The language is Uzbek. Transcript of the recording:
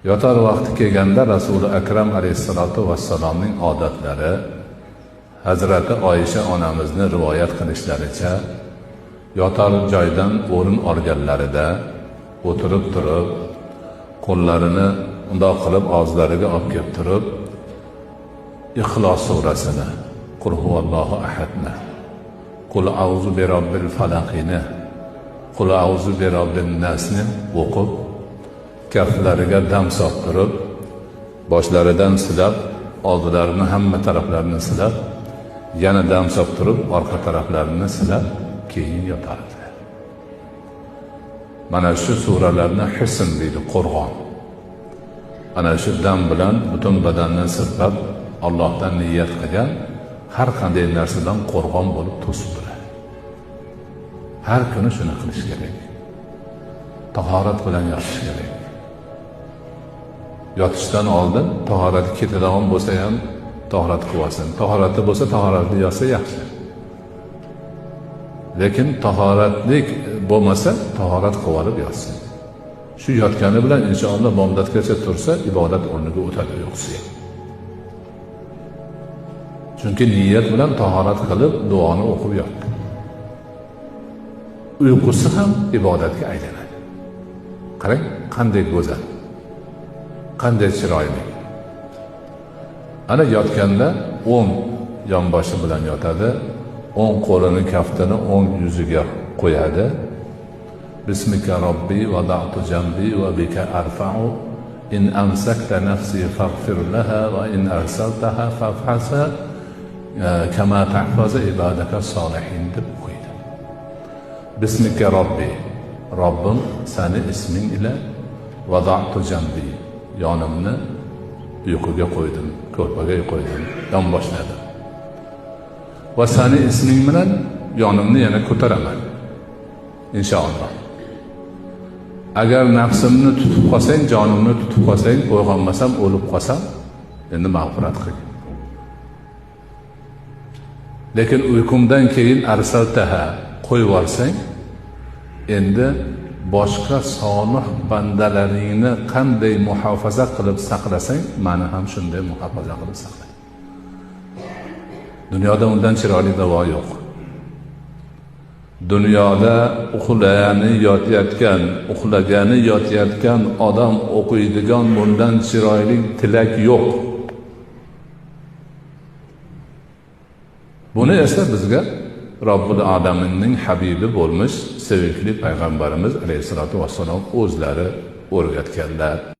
Yotar vaqti kelganda Rasuli Akram alayhissalotu vassalomning odatlari, Hazrati Oyisha onamizni rivoyat qilishlaricha, yotar joydan o'rin olganlarida o'tirib turib, qo'llarini undoq qilib og'izlariga olib kelib turib, Ixlos surasini, Qul huvallohu ahadni, Qul a'uzu bi robbil falaqini, Qul a'uzu bi robbin nasni o'qib, kaftlariga dam solib, boshlaridan silab, oldilarini hamma taraflarini silab, yana dam solib turib, orqa taraflarini silab, keyin yotardi. Mana shu suralarni hisn deydi, qo'rg'on. Ana shu dam bilan butun badanni sirpab, Allohdan niyat qilgan har qanday narsadan qo'rg'on bo'lib to'sib turadi. Har kuni shuni qilish kerak. Tahorat bilan yotish kerak. Yotishdan oldin tahorati ketadigan bo'lsa ham tahorat qilib olsin. Tahorati bo'lsa tahoratli yotsa yaxshi. Lekin tahoratlik bo'lmasa tahorat qilib olib yotsin. Shu yotgani bilan inshaalloh bomdodgacha tursa ibodat o'rniga o'tadi uyqusi. Chunki niyat bilan tahorat qilib duoni o'qib yotdi. Uyqusi ham ibodatga aylanadi. Qarang, qanday go'zal, qanday chiroyli. Ana yotganda o'ng yonboshi bilan yotadi, o'ng qo'lini kaftini o'ng yuziga qo'yadi. Bismika robbi vada'tu jambi va bika arfa'u in amsakta nafsi faghfir laha va in arsaltaha fafhasa kama tahfazu ibadaka solihin deb o'qiydi. Bismika robbi, Robbim sani isming ila vada'tu jambi, yonimni uyquga qo'ydim, ko'rpaga qo'ydim, yonboshladim. Va sani isming bilan yonimni yana ko'taraman inshaalloh. Agar nafsimni tutib qolsang, jonimni tutib qolsang, uyg'onmasam, o'lib qolsam, endi mag'firat qilgin. Lekin uyqumdan keyin arsaltaha qo'yib yuborsang, endi boshqa solih bandalaringni qanday muhofaza qilib saqlasang, meni ham shunday muhofaza qilib saqla. Dunyoda undan chiroyli davo yo'q. Dunyoda uxlagani yotayotgan odam o'qiydigan bundan chiroyli tilak yo'q. Buni esa bizga Robbul Alaminning habibi bo'lmish sevimli payg'ambarimiz alayhissalatu vassalom o'zlari o'rgatganlar.